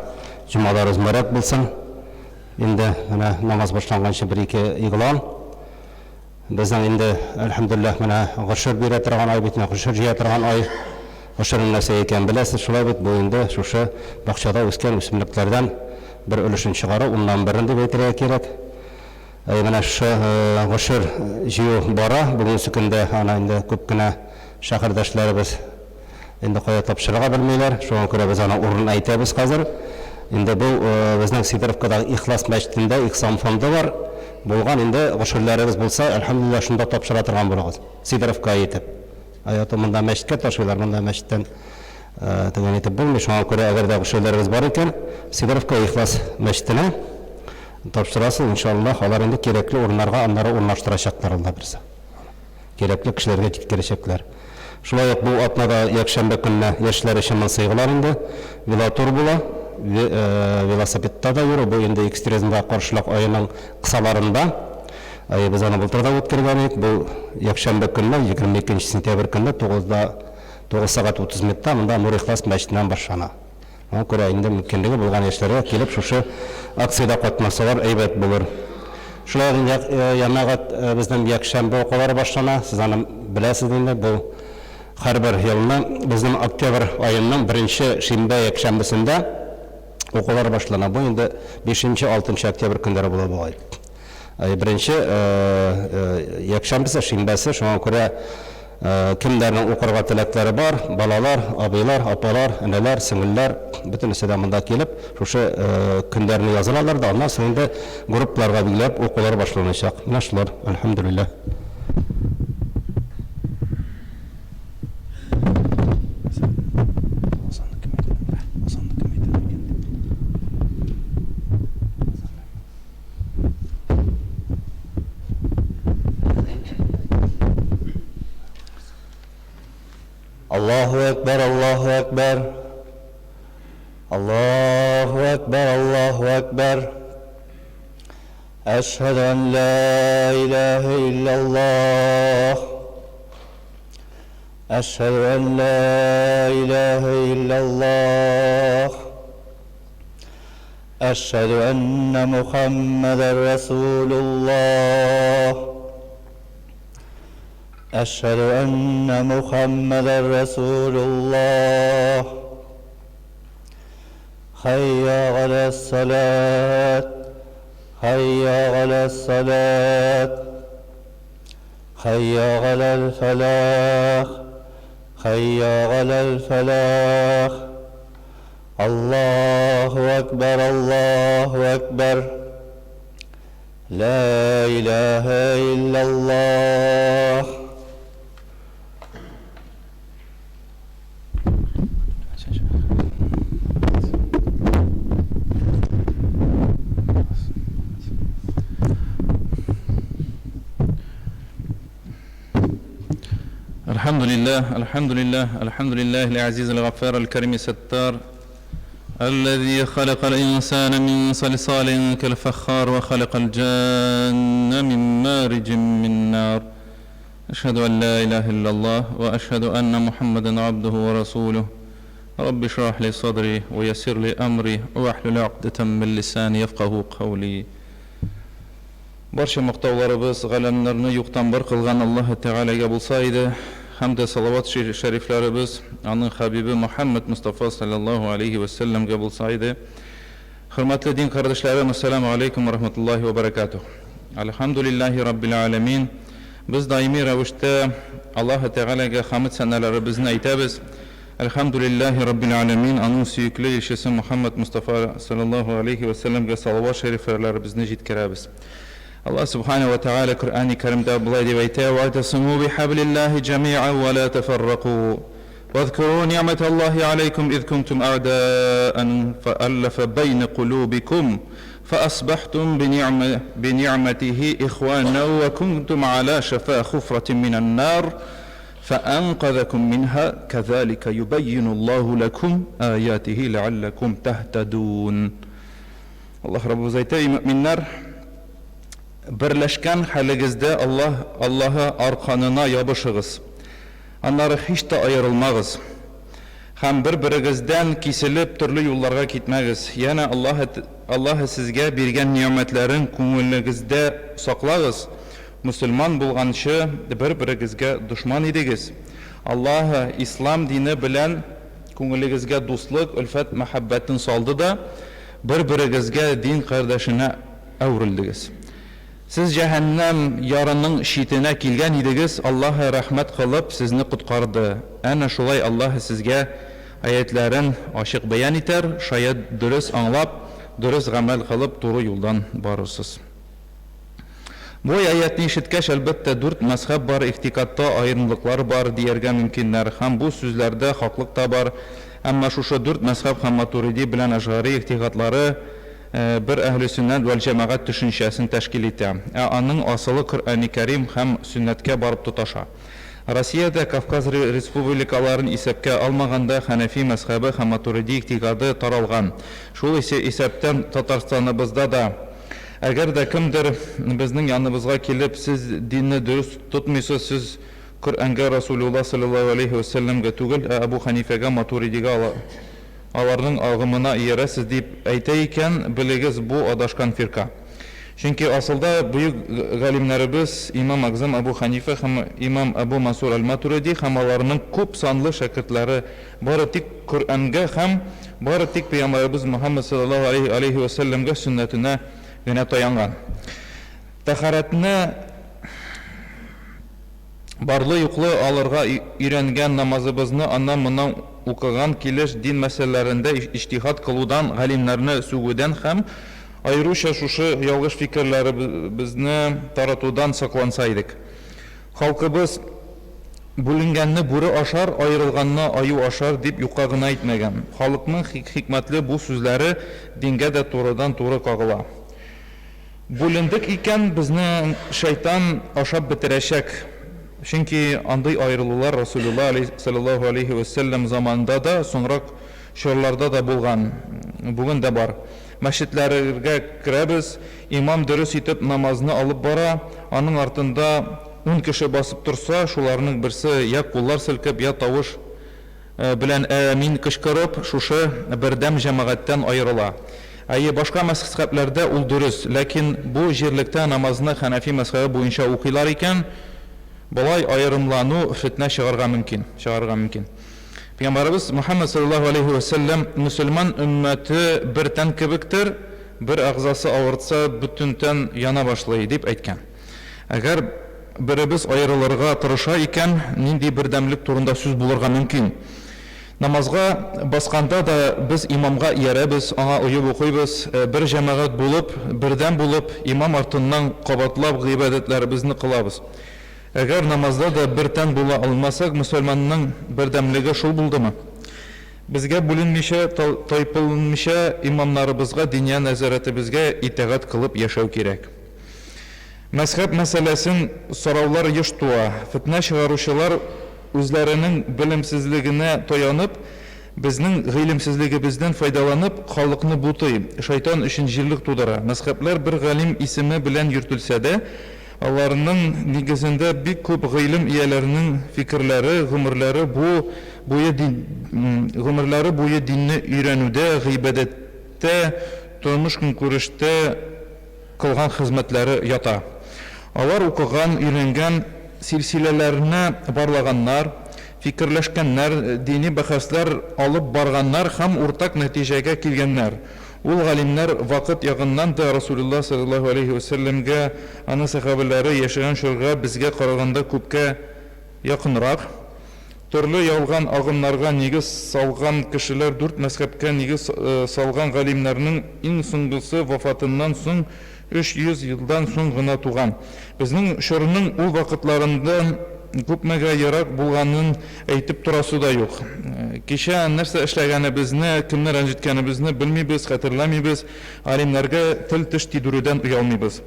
җомгаларыбыз мөбарәк булсын. Инде менә намаз башланганчы бер-ике игълан. Безнең инде, әлхәмдүлилләһ, менә гошер бирә торган ай бит, менә гошер җыя торган ай. Гошернең нәрсә икәнен беләсез, шулай бит, бу инде шушы бакчада үскән үсемлекләрдән бер өлешен чыгару, уннан берен дип әйтергә кирәк. Әй, менә шушы гошер җыю бара. Бүгенге көндә аны инде күп кенә шәһәрдәшләребез инде кая тапшырырга белмиләр. Шуңа күрә без аның урынын әйтәбез хәзер. Инде бу безнең Сидоровкадагы Ихлас мәчетендә Ихсан фонды бар. Булган инде гошерләрегез булса, әлхәмдүлилләһ, шунда тапшыра торган булыгыз. Сидоровкага итеп. Ә монда мәчеткә ташыйлар, монда мәчеттән төгәл итеп булмый. Шуңа күрә әгәр дә гошерләрегез бар икән, Сидоровка Ихлас мәчетенә тапшырасыз, иншаллаһ, алар инде кирәкле урыннарга аннары урнаштырачаклар, Алла бирсә. Кирәкле кешеләргә җиткерәчәкләр. Шулай ук бу атнада якшәмбе көнне яшьләр өчен монсыйгылар инде велотур була. Велосипедта да йөрү, бу инде экстризмга каршылык аеның кысаларында. Әйе, без аны былтыр да үткәргән идек. Бу якшәмбе көнне, 22 сентябрь көнне 9-да, 9 сәгать 30 минутта монда Нур-Ихлас мәчетеннән башлана. Шуңа күрә инде мөмкинлеге булган яшьләргә килеп шушы акциядә катнашсалар әйбәт булыр. Шулай ук инде җәмәгать безнең якшәмбе укулары башлана. Сез аны беләсез инде, бу һәрбер елны безнең октябрь аеның беренче шимбә якшәмбесендә укулар башлана. Бу инде бишенче, алтынчы октябрь көннәре була бугай. Беренче якшәмбесе, шимбәсе, шуңа күрә кемнәрнең укырга теләкләре бар, балалар, абыйлар, апалар, энеләр, сеңелләр, бөтенесе дә монда килеп, шушы көндәрне язылалар да, аннан соң инде группаларга билгеләп укулар башланачак. Менә шулар, әлхәмдүлилләһ. Аллаһу әкбәр, Аллаһу әкбәр. Аллаһу әкбәр, Аллаһу әкбәр. Әшһәду ан ла илаһа иллаллаһ. Әшһәду ан ла илаһа иллаллаһ. أشهد أن محمدا رسول الله أشهد أن محمدا رسول الله حي على الصلاة حي على الصلاة حي على الفلاح حي على الفلاح الله أكبر الله أكبر لا إله إلا الله الحمد لله الحمد لله الحمد لله العزيز الغفار الكريم الستار الذي خلق الإنسان من صلصال كالفخار وخلق الجان من مارج من نار أشهد أن لا إله إلا الله وأشهد أن محمدا عبده ورسوله رب اشرح لي صدري ويسر لي أمري واحلل عقدة من لساني يفقه قولي Барча мактауларыбыз галәмнәрне юктан бар кылган Аллаһы Тәгаләгә булса иде, һәм дә салават шәрифләребез аның хәбибе Мөхәммәд Мостафа салләллаһу алейһи вә сәлләмгә булса иде. Хөрмәтле дин кардәшләрем, әссәламү алейкум вә рахматуллаһи вә бәрәкәтүһ. Әлхәмдүлилләһи раббил галәмин. Без даими рәвештә Аллаһы Тәгаләгә хәмд сәналәребезне әйтәбез. Әлхәмдүлилләһи раббил галәмин, аның сөекле илчесе Мөхәммәд Мостафа салләллаһу галәйһи вә сәлләмгә салават шәрифләребезне җиткерәбез. Аллаһ Сүбхәнәһү вә Тәгалә Коръәни Кәримдә болай дип әйтә, Вәгътәсимү бихәблиллаһи җәми'ән вә лә тәфәррәкү. Вәзкүрү ни'мәтәллаһи галәйкүм из кунтум әгъдәән фәәлләфә бәйнә кулүбикүм фәасбахтум бини'мәтиһи ихванә вә кунтум галә шәфә хуфратин минән-нар فأنقذكم منها كذلك يبين الله لكم آياته لعلكم تهتدون Аллаһ Раббыбыз әйтә, эй мөэминнәр, берләшкән хәлегездә Аллаһ Аллаһы арканына ябышыгыз. Аннары һич тә аерылмагыз. Һәм бер-берегездән киселеп төрле юлларга китмәгез. Янә Аллаһы Аллаһы сезгә биргән нигъмәтләрен күңелегездә саклагыз, мөселман булганчы бер-берегезгә дошман идегез. Аллаһы Ислам дине белән күңелегезгә дуслык, өлфәт мәхәббәтен салды да, бер-берегезгә дин кардәшенә әверелдегез. Сез җәһәннәм ярының читенә килгән идегез, Аллаһы рәхмәт кылып, сезне коткарды. Әнә шулай Аллаһы сезгә аятьләрен ачык бәян итәр, шаять дөрес аңлап, дөрес гамәл кылып, туры юлдан барырсыз. Бу аятьне ишеткәч, әлбәттә, дүрт мәзһәб бар, игътикадта аерымлыклар бар, дияргә мөмкиннәр. Һәм бу сүзләрдә хаклык та бар. Әмма шушы дүрт мәзһәб һәм Матуриди белән Әшгари игътикадлары бер әһле сөннәт вәл җәмәгать төшенчәсен тәшкил итә. Ә аның асылы Коръәни Кәрим һәм сөннәткә барып тоташа. Россиядә, Кавказ республикаларын исәпкә алмаганда, хәнәфи мәзһәбе һәм Матуриди игътикады таралган. Шул исәптән Татарстаныбызда да. Әгәр дә кемдер безнең яныбызга килеп, сез динне дөрес тотмыйсыз, сез Коръәнгә, Расулулла салләллаһу галәйһи вә сәлләмгә түгел, ә Әбу Хәнифәгә, Матуридигә, аларның агымына иярәсез дип әйтә икән, белегез, бу адашкан фирка. Чөнки асылда бөек галимнәребез имам Әгъзам Әбу Хәнифә һәм имам Әбу Мансур әл-Матуриди һәм аларның күп санлы шәкертләре бары тик Коръәнгә һәм бары тик пәйгамбәребез Мөхәммәд салләллаһу галәйһи вә сәлләмгә сөннәтенә генә таянган. Тәһарәтне барлы-юклы алырга өйрәнгән, намазыбызны аннан-моннан укыган килеш дин мәсьәләләрендә иҗтиһад кылудан, галимнәрне сүгүдән һәм аеруча шушы ялгыш фикерләребезне таратудан сакланса идек. Халкыбыз, Бүленгәнне бүре ашар, аерылганны аю ашар, дип юкка гына әйтмәгән. Халыкның хикмәтле бу сүзләре дингә дә турыдан-туры кагыла. Бүлендек икән, безне шайтан ашап бетерәчәк. Чөнки андый аерылулар Расулулла салләллаһу галәйһи вә сәлләм заманында да, соңрак чорларда да булган, бүген дә бар. Мәчетләргә керәбез, имам дөрес итеп намазны алып бара, аның артында ун кеше басып торса, шуларның берсе я куллар селкеп, я тавыш белән Әәмин кычкырып, шушы бердәм җәмәгатьтән аерыла. Әйе, башка мәзхәбләрдә ул дөрес, ләкин бу җирлектә намазны хәнәфи мәзхәбе буенча укыйлар икән, болай аерымлану фетнә чыгарга мөмкин, чыгарырга мөмкин. Пәйгамбәребез Мөхәммәд салләллаһу галәйһи вә сәлләм, Мөселман өммәте бер тән кебектер, бер әгъзасы авыртса, бөтен тән яна башлый, дип әйткән. Әгәр беребез аерылырга тырыша икән, нинди бердәмлек турында сүз булырга мөмкин? Намазга басканда да без имамга иярәбез, аңа оеп укыйбыз, бер җәмәгать булып, бердәм булып, имам артыннан кабатлап гыйбадәтләребезне кылабыз. Әгәр намазда да бер тән була алмасак, мөселманның бердәмлеге шул булдымы? Безгә бүленмичә, тайпылмыйча имамнарыбызга, диния нәзарәтебезгә итагать кылып яшәү кирәк. Мәзһәб мәсьәләсен сораулар еш туа. Фетнә чыгаручылар үзләренең белемсезлегенә таянып, безнең гыйлемсезлегебездән файдаланып, халыкны бутый, шайтан өчен җирлек тудыра. Мәзһәбләр бер галим исеме белән йөртелсә дә, аларның нигезендә бик күп гыйлем ияләренең фикерләре, гомерләре бу буе гомерләре буе динне өйрәнүдә, гыйбадәттә, тормыш-көнкүрештә, кылган хезмәтләре ята. Алар укыган, өйрәнгән силсиләләрне барлаганнар, фикерләшкәннәр, дини бәхәсләр алып барганнар һәм уртак нәтиҗәгә килгәннәр. Ул галимнәр вакыт ягыннан да Расулулла салләллаһу галәйһи вә сәлләмгә, аның сәхабәләре яшәгән чорга безгә караганда күпкә якынрак. Төрле ялган агымнарга нигез салган кешеләр дүрт мәзһәбкә нигез салган галимнәрнең иң соңгысы вафатыннан соң 300 елдан соң гына туган. Безнең чорның ул вакытларындан күпмегә ерак булганын әйтеп торасы да юк. Кичә нәрсә эшләгәнебезне, кемне рәнҗеткәнебезне белмибез, хәтерләмибез, галимнәргә тел-теш тидерүдән оялмыйбыз.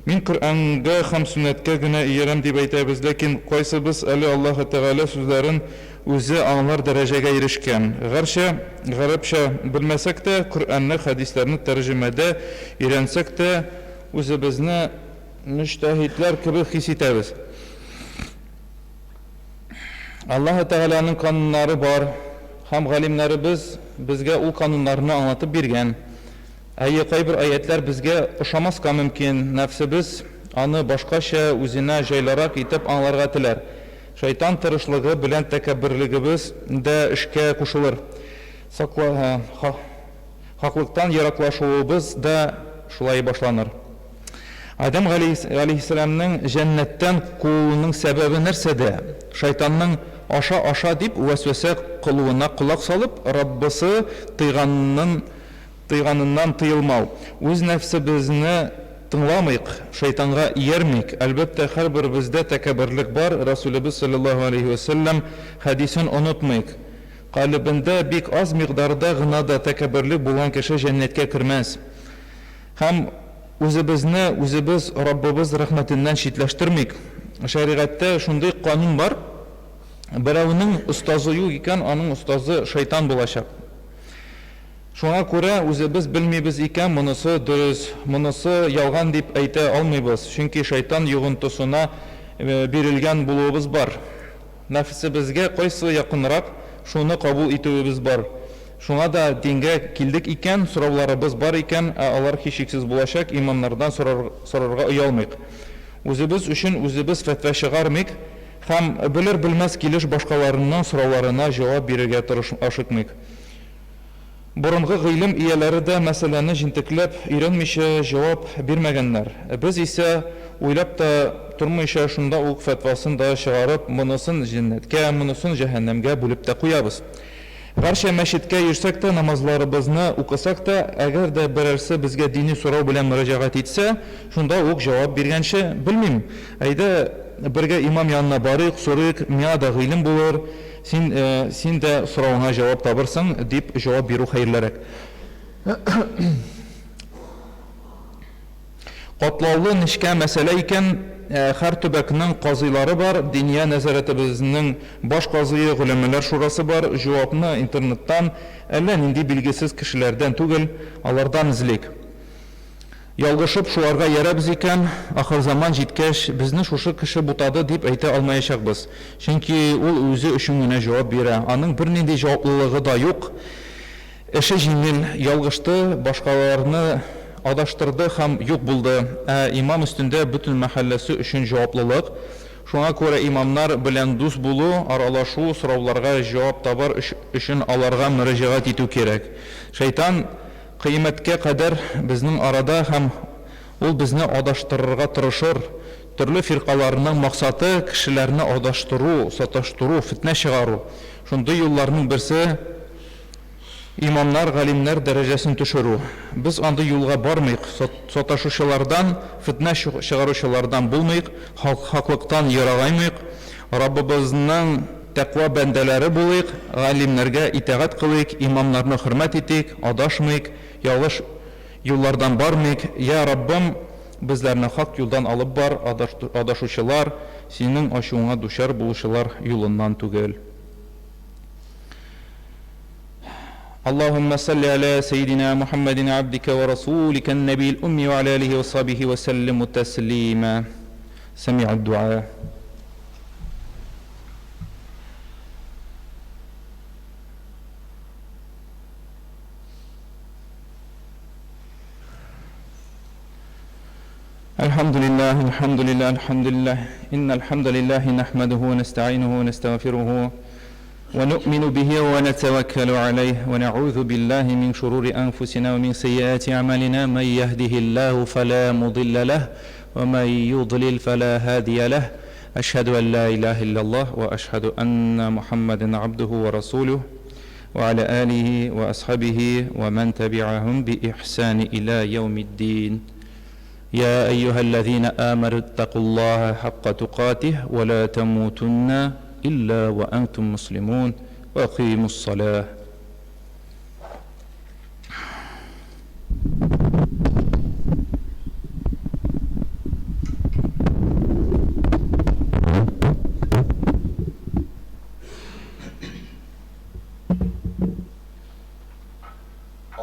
Мин Коръәнгә һәм сөннәткә генә иярәм дип әйтәбез, ләкин кайсыбыз әле Аллаһы Тәгалә сүзләрен үзе аңлар дәрәҗәгә ирешкән? Гәрчә гарәпчә белмәсәк тә, Коръәнне, хәдисләрне тәрҗемәдә өйрәнсәк тә, үзебезне мөҗтәһидләр кебек хис итәбез. Аллаһы Тәгаләнең кануннары бар һәм галимнәребез безгә ул кануннарны аңлатып биргән. Әйе, кайбер аятьләр безгә ошамаска мөмкин, нәфсебез аны башкача, үзенә җайлырак итеп аңларга теләр. Шайтан тырышлыгы белән тәкәбберлегебез дә эшкә кушылыр. Сакла, хаклыктан ераклашуыбыз да шулай башланыр. Адәм галәйһиссәламнең җәннәттән куылуының сәбәбе нәрсәдә? Шайтанның аша, аша дип вәсвәсә кылуына колак салып, Раббысы тыйганнын тыйганыннан тыелмау. Үз нәфсебезне тыңламыйк, шайтанга иярмик. Әлбәттә, һәрберебездә тәкәбберлек бар, Расүлебез салләллаһу галәйһи вә сәлләм хәдисен онытмыйк. Калебендә бик аз микъдарда гына да тәкәбберлек булган кеше җәннәткә кермәс. Һәм үзебезне үзебез Раббыбыз рәхмәтеннән читләштермик. Шәригатьтә шундый канун бар, берәүнең остазы юк икән, аның остазы шайтан булачак. Шуңа күрә үзебез белмибез икән, монысы дөрес, монысы ялган дип әйтә алмыйбыз, чөнки шайтан йогынтысына бирелгән булуыбыз бар. Нәфесебезгә кайсы якынрак, шуны кабул итүебез бар. Шуңа да дингә килдек икән, сорауларыбыз бар икән, ә алар һичшиксез булачак, имамнардан сорарга оялмыйк. Үзебез өчен үзебез фәтва чыгармыйк һәм белер-белмәс килеш башкаларының сорауларына җавап бирергә ашыкмыйк. Борынгы гыйлем ияләре дә мәсьәләне җентекләп өйрәнмичә җавап бирмәгәннәр. Без исә, уйлап та тормыйча, шунда ук фәтвасын да чыгарып, монысын җәннәткә, монысын җәһәннәмгә бүлеп тә куябыз. Гәрчә мәчеткә йөрсәк тә, намазларыбызны укысак та, әгәр дә берәрсе безгә дини сорау белән мөрәҗәгать итсә, шунда ук җавап биргәнче, белмим, әйдә, бергә имам янына барыйк, сорыйк, миңа да гыйлем булыр, Син, син дә соравыңа җавап табырсың, дип җавап бирү хәерлерәк. Катлаулы, нечкә мәсьәлә икән, һәр төбәкнең казыйлары бар, Диния нәзарәтебезнең баш казые, Голәмәләр шурасы бар, җавапны интернеттан, әллә нинди билгесез кешеләрдән түгел, алардан эзлик. Ялгышып шуларга иярәбез икән, ахырзаман җиткәч, безне шушы кеше бутады дип әйтә алмаячакбыз. Чөнки ул үзе өчен генә җавап бирә, аның бернинди җаваплылыгы да юк. Эше җиңел, ялгышты, башкаларны адаштырды һәм юк булды. Ә имам өстендә бөтен мәхәлләсе өчен җаваплылык. Шуңа күрә имамнар белән дус булу, аралашу, сорауларга җавап табар өчен аларга мөрәҗәгать итү кирәк. Шәйтан Кыямәткә кадәр безнең арада һәм ул безне адаштырырга тырышыр. Төрле фиркаларның максаты, кешеләрне адаштыру, саташтыру, фетнә чыгару. Шундый юлларның берсе, имамнар, галимнәр дәрәҗәсен төшерү. Без андый юлга бармыйк, саташучылардан, фетнә чыгаручылардан булмыйк, хаклыктан ерагаймыйк, Раббыбызның Тәкъва бәндәләре булыйк, галимнәргә итагать кылыйк, имамнарны хөрмәт итик, адашмыйк, ялгыш юллардан бармыйк. Йа Раббым, безләрне хак юлдан алып бар, адашучылар, Синең ачуыңа дучар булучылар юлыннан түгел. Аллаһуммә салли аля сәйдина Мухаммәдин абдика ва расулика ан-нәбиил умми ва аля алихи ва сахбихи ва сәллиму тәслима. Сәми'уд дуа. الحمد لله الحمد لله الحمد لله إن الحمد لله نحمده ونستعينه ونستغفره ونؤمن به ونتوكل عليه ونعوذ بالله من شرور أنفسنا ومن سيئات أعمالنا من يهده الله فلا مضل له ومن يضلل فلا هادي له أشهد أن لا إله إلا الله وأشهد أن محمدا عبده ورسوله وعلى آله وأصحابه ومن تبعهم بإحسان إلى يوم الدين يا أيها الذين آمنوا اتقوا الله حق تقاته ولا تموتن إلا وأنتم مسلمون وأقيموا الصلاة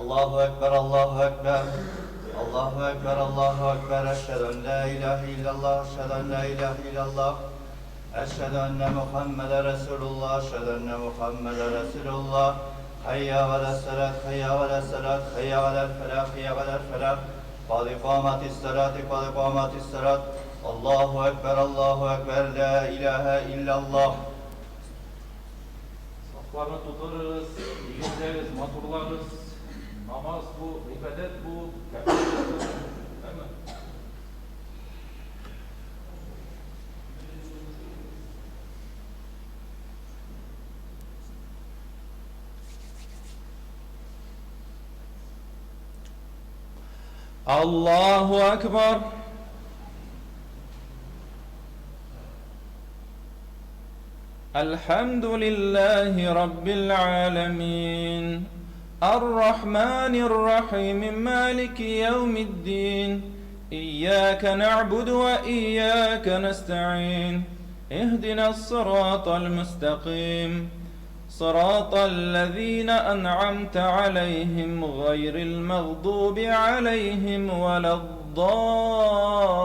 Аллаһу әкбәр, Аллаһу әкбәр. Аллаһу әкбәр, Аллаһу әкбәр. Әшһәду ан ла илаһа илляллаһ, әшһәду ан ла илаһа илляллаһ. Әшһәдү әннә Мөхәммәдә Рәсүлуллаһ, әшһәдү әннә Мөхәммәдә Рәсүлуллаһ. Хәйя галәс-сәлат, хәйя галәс-сәлат, хәйя галәл-фәлах, хәйя галәл-фәлах. Кад икаматис-сәлат, кад икаматис-сәлат. Аллаһу әкбәр, Аллаһу әкбәр, лә илаһә илляллаһ. Сафларны тутырыгыз, тигезләгез, матурлагыз. Намаз бу, гыйбадәт бу, кәгъбә йорты. Әмма. Аллаһу әкбар. الحمد لله رب العالمين الرحمن الرحيم مالك يوم الدين إياك نعبد وإياك نستعين اهدنا الصراط المستقيم صراط الذين أنعمت عليهم غير المغضوب عليهم ولا الضالين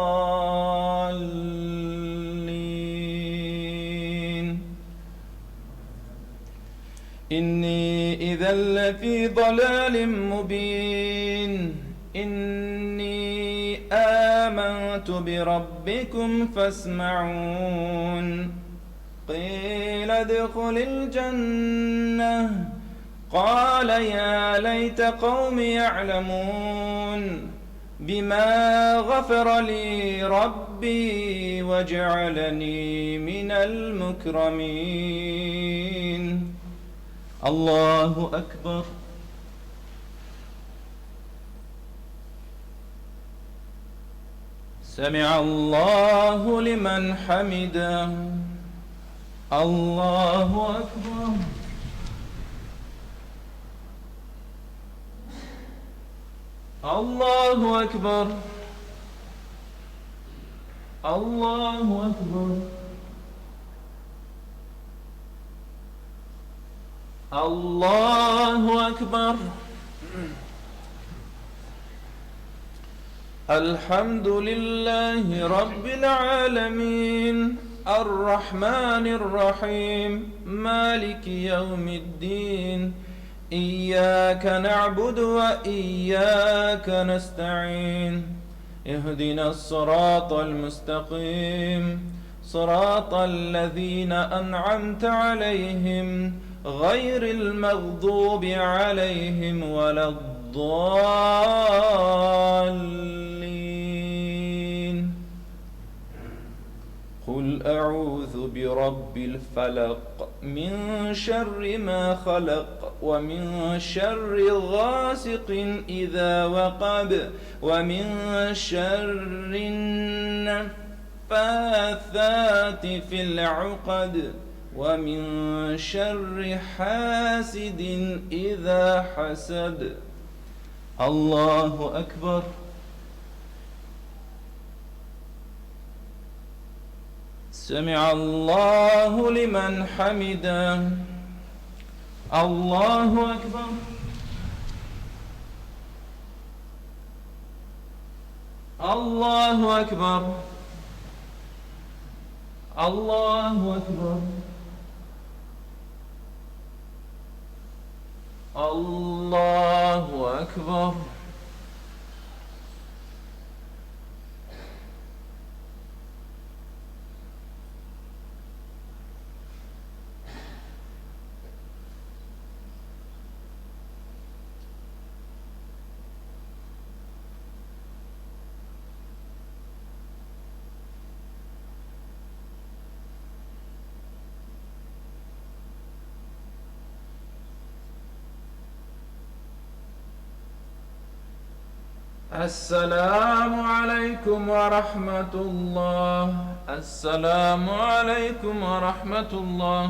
إني إذا لفي ضلال مبين إني آمنت بربكم فاسمعون قيل ادخل الجنة قال يا ليت قومي يعلمون بما غفر لي ربي وجعلني من المكرمين الله أكبر سمع الله لمن حمده الله أكبر الله أكبر الله أكبر الله أكبر الحمد لله رب العالمين الرحمن الرحيم مالك يوم الدين إياك نعبد وإياك نستعين اهدنا الصراط المستقيم صراط الذين أنعمت عليهم غير المغضوب عليهم ولا الضالين قل أعوذ برب الفلق من شر ما خلق ومن شر غاسق إذا وقب ومن شر النفاثات في العقد ومن شر حاسد إذا حسد الله أكبر سمع الله لمن حمده الله أكبر الله أكبر الله أكبر الله أكبر السلام عليكم ورحمة الله السلام عليكم ورحمة الله